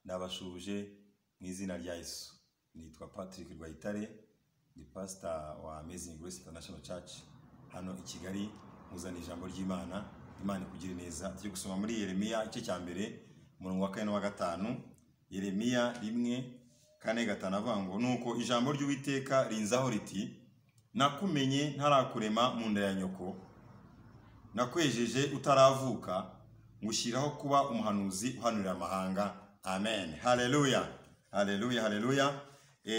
Ndabashuje mu izina rya Yesu. Nitwa Patrick Rwayitare, ni pastor wa Amazing Grace International Church hano i Kigali. Muzana ijambo ry'Imana, Imana ikugire neza. Turi gusoma muri Yeremiya igice cya mbere, umurongo wa 4 n'uwa 5. Yeremiya 1:4-5 avuga ngo: nuko ijambo ry'Uwiteka rinzaho riti, nakumenye ntarakurema mu nda ya nyoko, nakwejeje utaravuka, ngushyiraho kuba umuhanuzi uhanurira amahanga. Amen. Haleluya, haleluya, haleluya.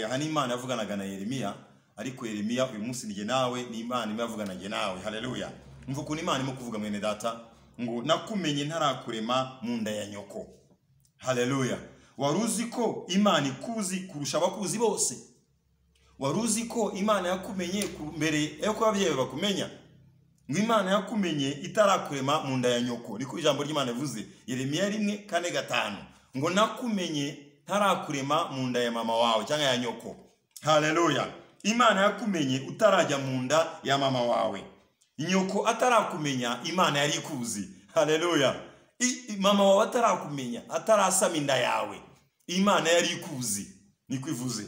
Aha ni Imana yavuganaga na Yeremiya, ariko Yeremiya uyu munsi nige nawe, ni Imana imwe yavugana nawe. Haleluya. Umva ukuntu Imana irimo kuvuga, mwene data, ngo nakumenye ntarakurema mu nda ya nyoko. Haleluya. Wari uzi ko Imana ikuzi kurusha abakuzi bose? Wari uzi ko Imana yakumenye mbere yuko ababyeyi bakumenya? Ngo Imana yakumenye itarakurema mu nda ya nyoko. Niko ijambo ry'Imana rivuze. Yeremiya 1:4-5. Ngo nakumenye ntarakurema mu nda ya mama wawe cyangwa ya nyoko. Haleluya. Imana yakumenye utarajya mu nda ya mama wawe. Nyoko atarakumenya, Imana yari ikuzi. Haleluya. Mama wawe atarakumenya, atarasama inda yawe, Imana yari ikuzi. Niko ivuze.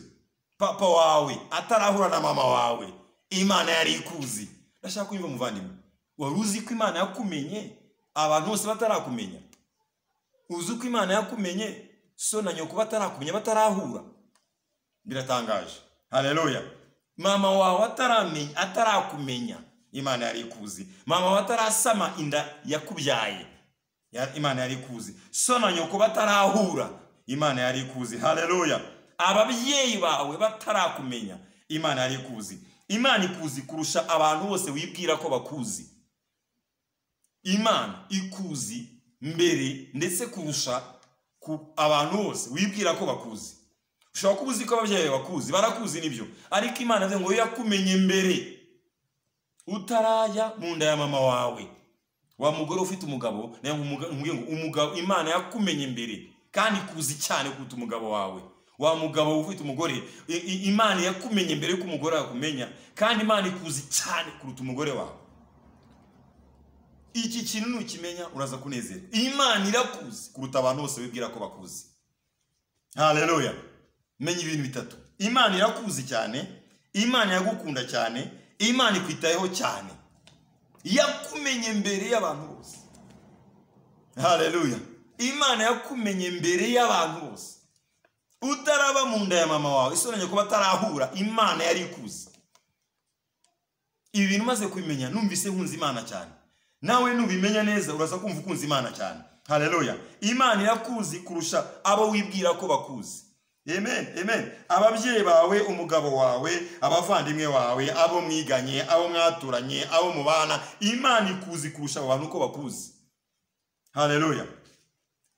Papa wawe atarahura na mama wawe, Imana yari ikuzi. Ndashaka kunyumva muvandimwe. Wari uzi ko Imana yakumenye abantu bose batarakumenya? Uzi ko Imana yakumenye so na nyoko batarakumenya, batarahura? Biratangaje. Haleluya. Mama wawe ataramenya, atarakumenya, Imana yari ikuzi. Mama wawe atarasama inda yakubyaye, Imana yari ikuzi. So na nyoko batarahura, Imana yari ikuzi. Haleluya. Ababyeyi bawe batarakumenya, Imana yari ikuzi. Imana ikuzi kurusha abantu bose wibwira ko bakuzi. Imana ikuzi mbere ndetse kurusha abantu bose wibwira ko bakuzi. Ushobora kuba uzi ko ababyeyi bakuzi, barakuzi nibyo, ariko Imana avuga ngo yakumenye mbere utarajya mu nda ya mama wawe. Wa mugore ufite umugabo, nayo nkubwiye ngo umugabo, Imana yakumenye mbere kandi ikuzi cyane kuruta umugabo wawe. Wa mugabo ufite umugore, Imana yakumenye mbere yuko umugore yakumenya, kandi Imana ikuzi cyane kuruta umugore wawe. Iki kintu nukimenya uraza kunezerwa. Imana irakuzi kuruta abantu bose wibwira ko bakuzi. Haleluya. Menya ibintu bitatu. Imana irakuzi cyane, Imana yagukunda cyane, Imana ikwitayeho cyane. Yakumenye mbere y'abantu bose. Haleluya. Imana yakumenye mbere y'abantu bose. Utaraba mu nda ya mama wawe, isonanye kuba atarahura, Imana yari ikuzi. Ibi bintu maze kubimenya, numvise nkunze Imana cyane. Nawe nubimenya neza uraza kumva ukunze Imana cyane. Haleluya. Imana irakuzi kurusha abo wibwira ko bakuzi. Amen, amen. Ababyeyi bawe, umugabo wawe, abavandimwe wawe, abo mwiganye, abo mwaturanye, abo mubana, Imana ikuzi kurusha abantu uko bakuzi. Haleluya.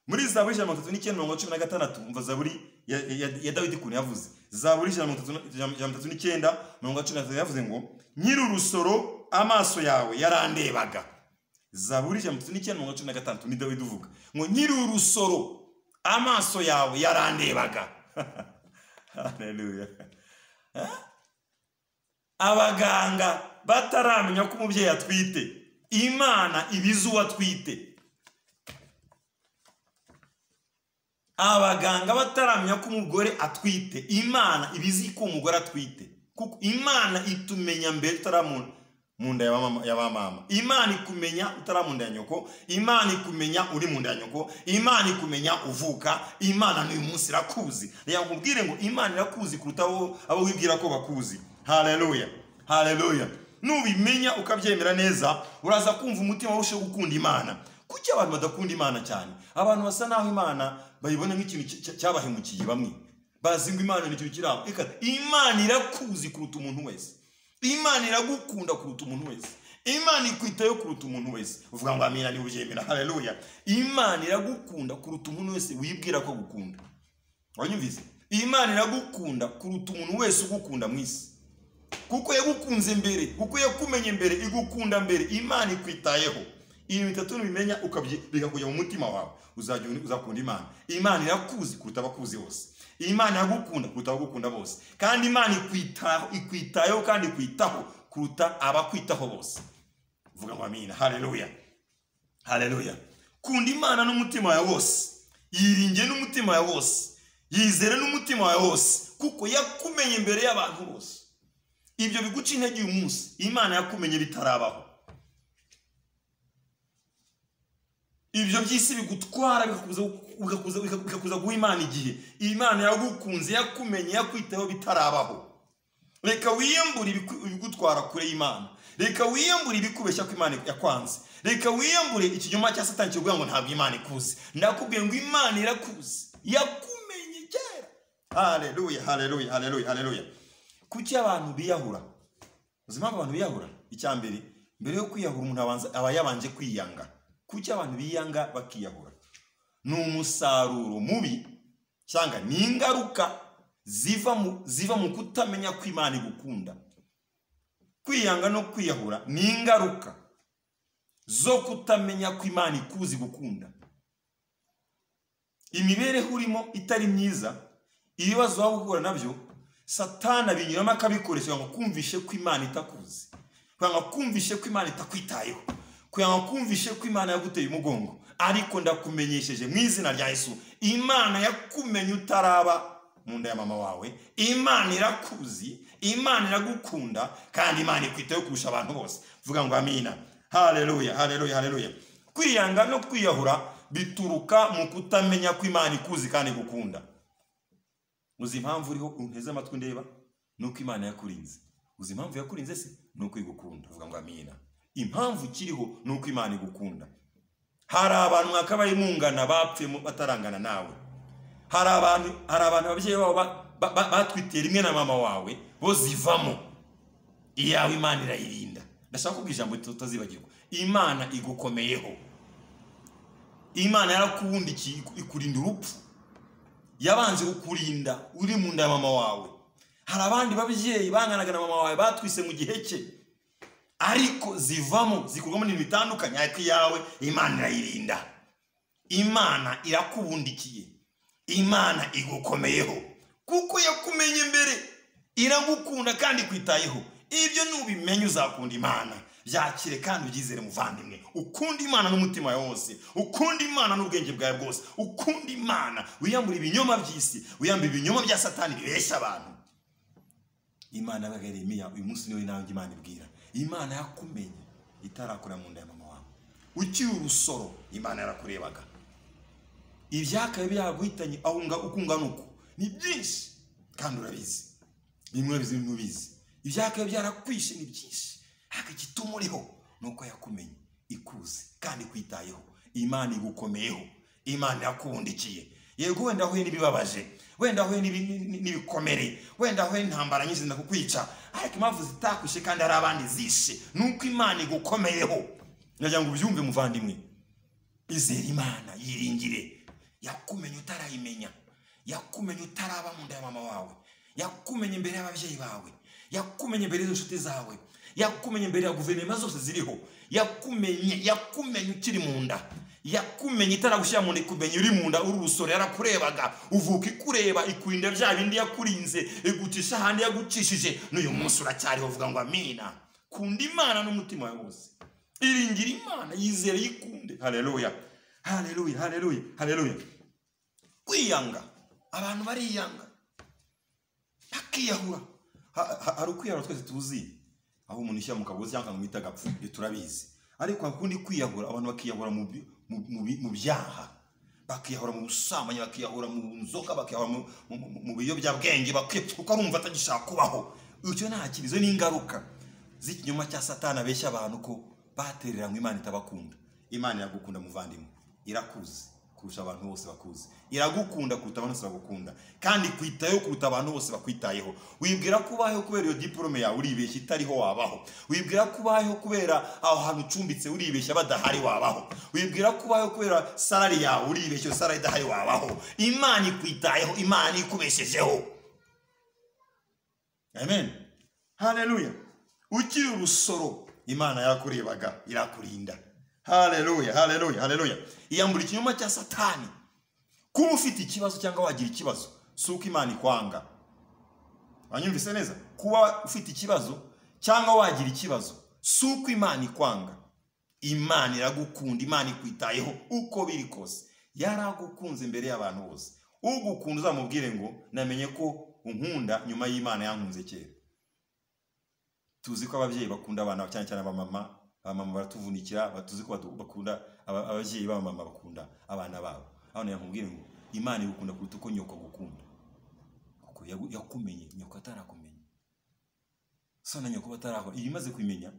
Muri Zaburi 139:16, umva Zaburi ya Dawidi kuntu yavuze. Zaburi 139:16 yavuze ngo: nyiri urusoro amaso yawe yarandebaga. Zaburi 139:16 ni Dawidi uvuga ngo nyiri urusoro amaso yawe yarandebaga. Haleluya. Abaganga bataramenya ko umubyeyi atwite, Imana ibizi uwo atwite. Abaganga bataramenya ko umugore atwite, Imana ibizi ko umugore atwite. Kuko Imana itumenya mbere utaramu mu nda ya mama. Imana ikumenya utara mu nda ya nyoko, Imana ikumenya uri mu nda ya nyoko, Imana ikumenya uvuka. Imana n'uyu munsi irakuzi. Reka nkubwire ngo Imana irakuzi kuruta abo wibwira ko bakuzi. Haleluya, haleluya. Nubimenya ukabyemera neza, uraza kumva umutima urushaho gukunda Imana. Kuki abantu badakunda Imana cyane? Abantu basa naho Imana bayibona nk'ikintu cyabahemukiye. Bamwe bazi ngo Imana ni ikintu kirabo. Reka, Imana irakuzi kuruta umuntu wese. Imana iragukunda kuruta umuntu wese. Imana ikwitayo kuruta umuntu wese. Uvuga ngo amina niba ubyemera. Haleluya. Imana iragukunda kuruta umuntu wese wibwira ko agukunda. Wanyumvise? Imana iragukunda kuruta umuntu wese ugukunda mu isi. Kuko yagukunze mbere, kuko yakumenye mbere, igukunda mbere. Imana ikwitayeho. Ibi bitatu nubimenya bikakujya mu mutima wawe, uzajya uzakunda Imana. Imana irakuzi kuruta abakuzi bose. Imana iragukunda kuruta abagukunda bose. Kandi Imana ikwitayeho kandi ikwitaho kuruta abakwitaho bose. Vuga ngo amina. Haleluya, haleluya. Kunda Imana n'umutima wawe wose. Yiringiye n'umutima wawe wose, yizere n'umutima wawe wose, kuko yakumenye imbere y'abantu bose. Ibyo biguca intege uyu munsi, Imana yakumenye bitarabaho. Ibyo by'isi bigutwara bikakuza guha Imana igihe. Imana yagukunze, yakumenye, yakwitaho bitarabaho. Reka wiyambure ibigutwara kure y'Imana. Reka wiyambure ibikubeshya ko Imana yakwanze. Reka wiyambure ikinyoma cya Satani kivuga ngo ntabwo Imana ikuzi. Ndakubwiye ngo Imana irakuzi, yakumenye kera. Haleluya, haleluya, haleluya, haleluya. Kuki abantu biyahura? Uzi impamvu abantu biyahura? Icya mbere, mbere yo kwiyahura umuntu aba yabanje kwiyanga. Kuki abantu biyanga bakiyahura? Ni umusaruro mubi cyangwa ni ingaruka ziva mu kutamenya ko Imana igukunda. Kwiyanga no kwiyahura ni ingaruka zo kutamenya ko Imana ikuzi gukunda. Imibereho urimo itari myiza, ibibazo waba uhura nabyo, Satani abinyuramo akabikoresha ngo kumvishe ko Imana itakuzi, kugira ngo kumvishe ko Imana itakwitayeho, kugira ngo kumvishe ko Imana yaguteye umugongo. Ariko ndakumenyesheje mu izina rya Yesu, Imana yakumenye utaraba mu nda ya mama wawe. Imana irakuzi, Imana iragukunda, kandi Imana ikwitayeho kurusha abantu bose. Vuga ngo amina. Haleluya, haleluya, haleluya. Kwiyanga no kwiyahura bituruka mu kutamenya ko Imana ikuzi kandi igukunda. Uzi impamvu uriho unteze amatwi ndeba? Nuko Imana yakurinze. Uzi impamvu yakurinze se? Nuko igukunda. Vuga ngo amina. Impamvu ikiriho nuko Imana igukunda. Hari abantu mwakabaye mungana bapfuye batarangana nawe. Hari abantu ababyeyi babo batwitera imwe na mama wawe, bo zivamo. Iyawe Imana irayirinda. Ndashaka kuvuga ijambo tutazibagirwa. Imana igukomeyeho. Imana yarakubundikiye ikurinda urupfu. Yabanje kukurinda uri mu nda ya mama wawe. Hari abandi babyeyi banganaga na mama wawe batwise mu gihe cye, ariko zivamo, zikurwamo n'ibintu bitandukanye, ariko iyawe Imana irayirinda. Imana irakubundikiye, Imana igukomeyeho, kuko yakumenye mbere, iragukunda kandi ikwitayeho. Ibyo nubimenye uzakunda Imana. Byakire kandi ubyizere muvandimwe. Ukunda Imana n'umutima wawe wose, ukunda Imana n'ubwenge bwawe bwose, ukunda Imana, wiyambura ibinyoma by'isi, wiyambura ibinyoma bya Satani bibeshya abantu. Imana yabaga Yeremiya, uyu munsi niwe nawe Imana ibwira. Imana yakumenye itarakura mu nda ya mama wawe. Ukiri urusoro Imana yarakurebaga. Ibyakaye byaguhitanye aho ukungana uko ni byinshi kandi urabizi. Bimwe bizi. Ibyakaye byarakwishe ni byinshi. Ariko igituma uriho nuko yakumenye, ikuzi kandi ikwitayeho. Imana igukomeyeho, Imana yakubundikiye. Yego wenda ahuye n'ibibabaje, wenda ahuye n'ibikomere, wenda ahuye n'intambara nyinshi zindakukwica, ariko impamvu zitakwishe kandi hari abandi zishe nuko Imana igukomeyeho. Ndagira ngo ubyumve muvandimwe. Izere Imana, yiringire. Yakumenye utarayimenya, yakumenye utaraba mu nda ya mama wawe, yakumenye imbere y'ababyeyi bawe, yakumenye imbere y'inshuti zawe, yakumenye imbere ya guverinoma zose ziriho, yakumenye ukiri mu nda, yakumenye itaragushyira mu nda, ikumenye uri mu nda uri urusoro, yarakurebaga, uvuka ikureba, ikurinda bya bindi yakurinze, igucisha ahandi yagucishije, n'uyu munsi uracyariho. Uvuga ngo amina. Kunda Imana n'umutima wawe wose, iringira Imana, yizere, yikunde. Haleluya, haleluya, haleluya, haleluya. Kwiyanga, abantu bariyanga bakiyahura. Hari ukwiyahura twese tuzi, aho umuntu ishyira mu kagozi cyangwa akamwita agapfu, ibyo turabizi. Ariko hakundi kwiyahura, abantu bakiyahura mu byaha, bakiyahura mu busambanyi, bakiyahura mu nzoka, bakiyahura mu biyobyabwenge, kuko arumva atagishaka kubaho. Icyo nta kibizo, ni ingaruka z'ikinyoma cya Satani abeshya abantu ko batereranywe Imana itabakunda. Imana iragukunda muvandimwe, irakuzi kurusha abantu bose bakuzi, iragukunda kuruta abantu bose bagukunda, kandi ikwitayeho kuruta abantu bose bakwitayeho. Wibwira ko ubayeho kubera iyo diplome yawe, uribeshya, itariho wabaho. Wibwira ko ubayeho kubera aho hantu ucumbitse, uribeshya, badahari wabaho. Wibwira ko ubayeho kubera salari yawe, uribeshya, iyo salari idahari wabaho. Imana ikwitayeho, Imana ikubeshejeho. Amen, haleluya. Ukiri urusoro Imana yarakurebaga, irakurinda. Haleluya, haleluya, haleluya. Iyambura ikinyoma cya Satani. Kuba ufite ikibazo cyangwa wagira ikibazo, si uko Imana ikwanga. Wanyumvise neza? Kuba ufite ikibazo cyangwa wagira ikibazo, si uko Imana ikwanga. Imana iragukunda, Imana ikwitayeho uko biri kose. Yaragukunze imbere y'abantu bose. Ugukunda uzamubwire ngo namenye ko unkunda nyuma y'Imana yankunze kera. Tuzi ko ababyeyi bakunda abana, cyane cyane abamama. Abamama baratuvunikira, batuzi ko bakunda, ababyeyi b'abamama bakunda abana babo. Aho yakubwire ngo Imana igukunda kuruta uko nyoko agukunda, kuko yakumenye nyoko atarakumenya, so na nyoko batarahura. Iyo imaze kumenya,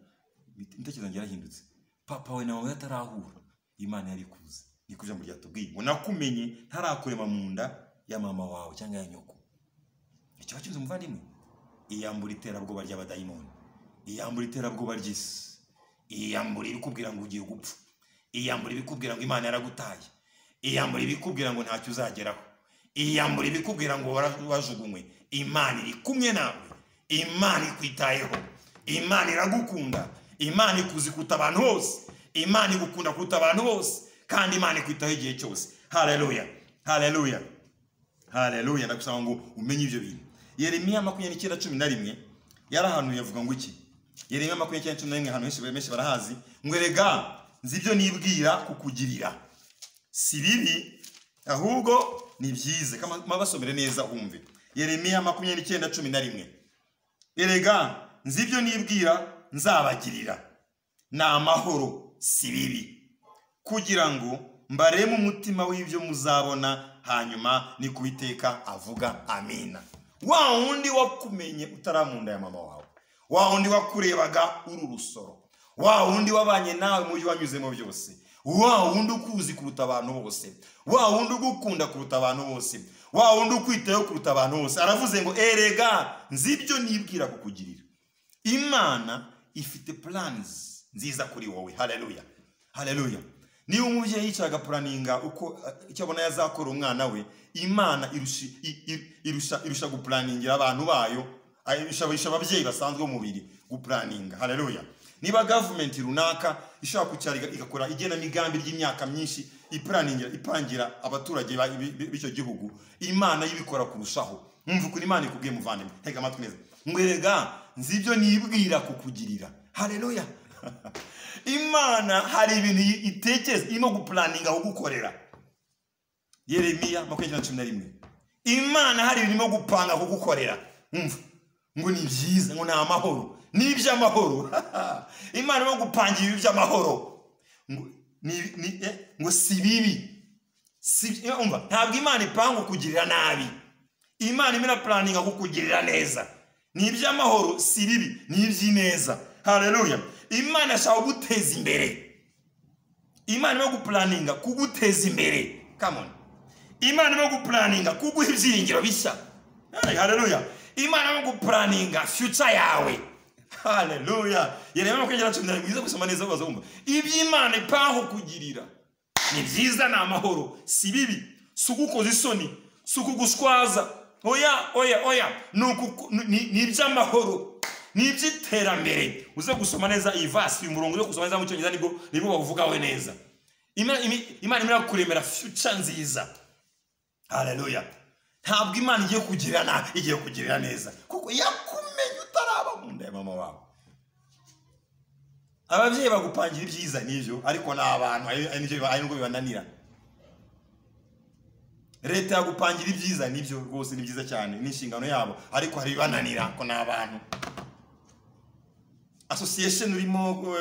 intekerezo zanjye yarahindutse. Papa we na mama batarahura, Imana yari kuza. Niko ijambo ryatubwiye ngo nakumenye ntarakurema mu nda ya mama wawe cyangwa ya nyoko. Icyo cyuze umuvandimwe, iyambura iterabwoba ry'abadayimoni, iyambura iterabwoba ry'isi, iyambura ibikubwira ngo ugiye gupfa, iyambura ibikubwira ngo Imana yaragutaye, iyambura ibikubwira ngo ntacyo uzageraho, iyambura ibikubwira ngo wajugunywe. Imana iri kumwe nawe, Imana ikwitayeho, Imana iragukunda, Imana ikuzi kuruta abantu bose, Imana igukunda kuruta abantu bose, kandi Imana ikwitaho igihe cyose. Haleluya, haleluya, haleluya. Ndagusaba ngo umenye ibyo bintu. Yeremiya 29:11 yarahanuye avuga ngo iki? Yeremiya 29:11, ahantu henshi barahazi, ngo erega nzi ibyo nibwira kukugirira, si bibi ahubwo ni byiza. Kama basomere neza wumve. Yeremiya 29:11, erega nzi ibyo nibwira nzabagirira, ni amahoro si bibi, kugira ngo mbareme umutima w'ibyo muzabona hanyuma, ni kubiteka avuga. Amina. Wa wundi wakumenye utaramunda ya mama wawe, wa wundi wakurebaga uru rusoro, wa wundi wabanye nawe mu byo wanyuzemo byose, wa wundi ukuzi kuruta abantu bose, wa wundi ugukunda kuruta abantu bose, wa wundi ukwitayeho kuruta abantu bose, aravuze ngo erega nzi ibyo nibwira kukugirira. Imana ifite plans nziza kuri wowe. Haleluya, haleluya. Niba umubyeyi yicaye agapuraninga uko icyo abona yazakora umwana we, Imana irusha gupuraningira abantu bayo, irusha ababyeyi basanzwe umubiri gupuraninga. Haleluya. Niba government runaka ishobora kwicara igakora igenamigambi ry'imyaka myinshi ipuraningira, ipangira abaturage b'icyo gihugu, Imana yibikora kurushaho. Mwumva ukuntu Imana ikubwiye muvandimwe, tega amatwi neza. Ngo erega nzi ibyo nibwira kukugirira. Haleluya. Imana hari ibintu itekereza, irimo gupuraninga kugukorera. Yeremiya 29:11, Imana hari ibintu irimo gupanga kugukorera. Umva ngo ni byiza, ngo ni amahoro, ni iby'amahoro. Imana irimo gupangira ibi by'amahoro, ngo ngo si bibi. Umva, ntabwo Imana ipanga kukugirira nabi, Imana irimo irapuraninga kukugirira neza. Ni iby'amahoro si bibi, ni iby'ineza. Haleluya. Imana ashaka kuguteza imbere. Imana irimo gupuraninga kuguteza imbere. Come on. Imana irimo gupuraninga kuguha ibyiringiro bishya. Haleluya. Imana irimo gupuraninga future yawe. Haleluya. Yeremiya 29:11, mwiza gusoma neza bazumva. Iby'Imana ipanga kukugirira ni byiza, ni amahoro, si bibi, si ugukoza isoni, si ukugushwaza. Oya, oya, oya, ni iby'amahoro, ni iby'iterambere. Uze gusoma neza iyi verse, uyu murongo uze gusoma neza mu Cyongereza, nibwo bawuvugaho neza. Imana irimo kuremera future nziza. Haleluya. Ntabwo Imana igiye kugirira nabi, igiye kugirira neza, kuko yakumenye utaraba mu nda ya mama wawe. Ababyeyi bagupangira ibyiza n'ibyo, ariko ni abantu, ari nubwo bibananira. Leta yagupangira ibyiza n'ibyo rwose ni byiza cyane, ni inshingano yabo, ariko hari ibibananira ko ni abantu. Association urimo,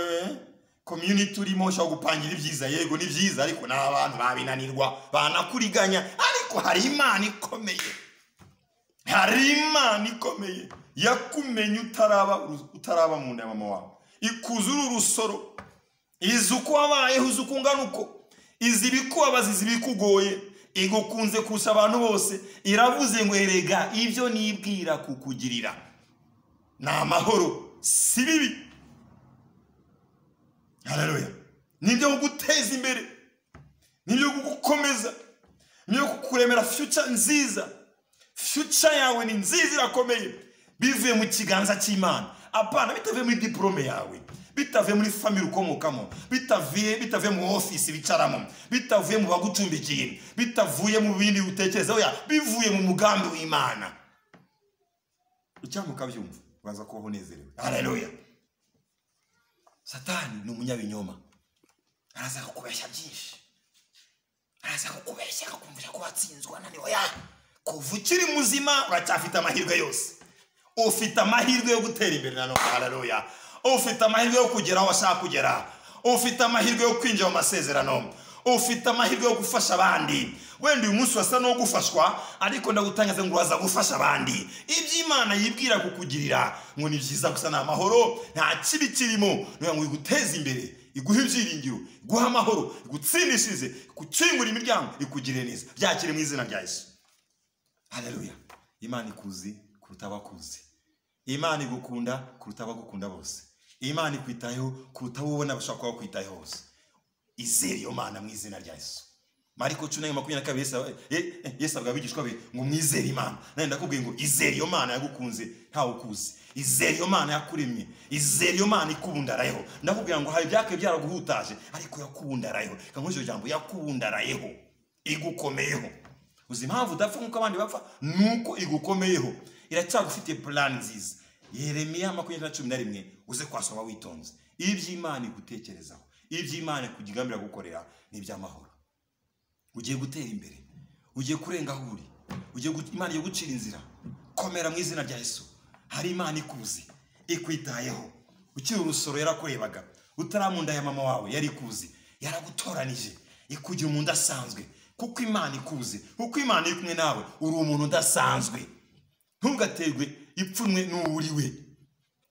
community urimo, ushobora gupangira ibyiza, yego ni byiza, ariko ni abantu babinanirwa, banakuriganya. Ariko hari Imana ikomeye, hari Imana ikomeye yakumenye utaraba mu nda ya mama wawe, ikuzura urusoro, izi uko wabayeho, izi uko ungana uko, izi ibikubabaza, izi ibikugoye, igukunze kurusha abantu bose. Iravuze ngo erega ibyo nibwira kukugirira ni amahoro si bibi. Haleluya. Nibyo kuguteza imbere, nibyo kugukomeza, nibyo kukuremera future nziza. Future yawe ni nziza, irakomeye, bivuye mu kiganza cy'Imana. Apana bitavuye muri diplome yawe, bitavuye muri family ukomokamo, bitavuye mu office bicaramo, bitavuye mu bagucumbikiye, bitavuye mu bindi utekereza, oya, bivuye mu mugambi w'Imana. Icyamuka byumva, baza kubaho unezerewe. Haleluya. Satani ni umunyabinyoma, araza kukubeshya byinshi, Araza kukubeshya akakumvisha ko watsinzwe, wananiwe. Ya kuva ukiri muzima uracyafite amahirwe yose. Ufite amahirwe yo gutera imbere nanone, haleluya. Ufite amahirwe yo kugera aho washaka kugera. Ufite amahirwe yo kwinjira mu masezerano. Ufite amahirwe yo gufasha abandi. Wenda uyu munsi wasa no gufashwa, ariko ndagutangaza ngo uraza gufasha abandi. Iby'Imana yibwira kukugirira ngo ni byiza gusa, ni amahoro, nta kibi kirimo. Niyo ngo iguteze imbere, iguhe ibyiringiro, iguhe amahoro, igutsindishirize, igukingura imiryango, ikugirire neza. Byakire mu izina rya Yesu. Haleluya. Imana ikuzi kuruta abakuzi. Imana igukunda kuruta abagukunda bose. Imana ikwitayeho kuruta abo ubona bashobora kuba bakwitayeho bose. Izere iyo Mana mu izina rya Yesu. Mariko 14:22, Yesu abwira abigishwa be ngo mwizere Imana. Nanjye ndakubwiye ngo izere iyo Mana yagukunze ntawe ukuzi. Izere iyo Mana yakuremye. Izere iyo Mana ikubundarayeho. Ndakubwira ngo hari ibyakabaye byaraguhutaje, ariko yakubundarayeho. Reka nkoreshe iryo jambo, yakubundarayeho, igukomeyeho. Uzi impamvu udapfa nk'uko abandi bapfa? Nuko igukomeyeho, iracyagufitiye plan nziza. Yeremiya 20:11, uze kwasoma witonze. Iby'Imana igutekerezaho, iby'Imana ikugambira gukorera ni iby'amahoro. Ugiye gutera imbere, ugiye kurenga aho uri, Imana igiye gucira inzira. Komera mu izina rya Yesu. Hari Imana ikuzi, ikwitayeho. Ukiri urusoro yarakurebaga, utaramunda ya mama wawe yari ikuzi, yaragutoranije, ikugira umuntu udasanzwe. Kuko Imana ikuzi, kuko Imana iri kumwe nawe, uri umuntu udasanzwe. Ntugaterwe ipfunwe n'uwuriwe,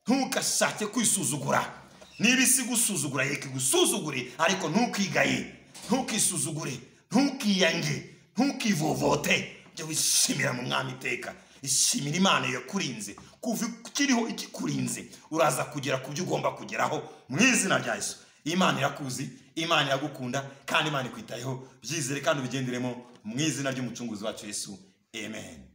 ntugashake kwisuzugura. Niba isi igusuzugura, reka igusuzugure, ariko ntukigaye, ntukisuzugure, ntukiyange, ntukivovote. Jya wishimira mu Mwami iteka. Ishimira Imana yakurinze kuva ikiriho ikikurinze, uraza kugera ku byo ugomba kugeraho mu izina rya Yesu. Imana irakuzi, Imana iragukunda, kandi Imana ikwitayeho. Byizere kandi ubigenderemo mu izina ry'Umucunguzi wacu Yesu. Amen.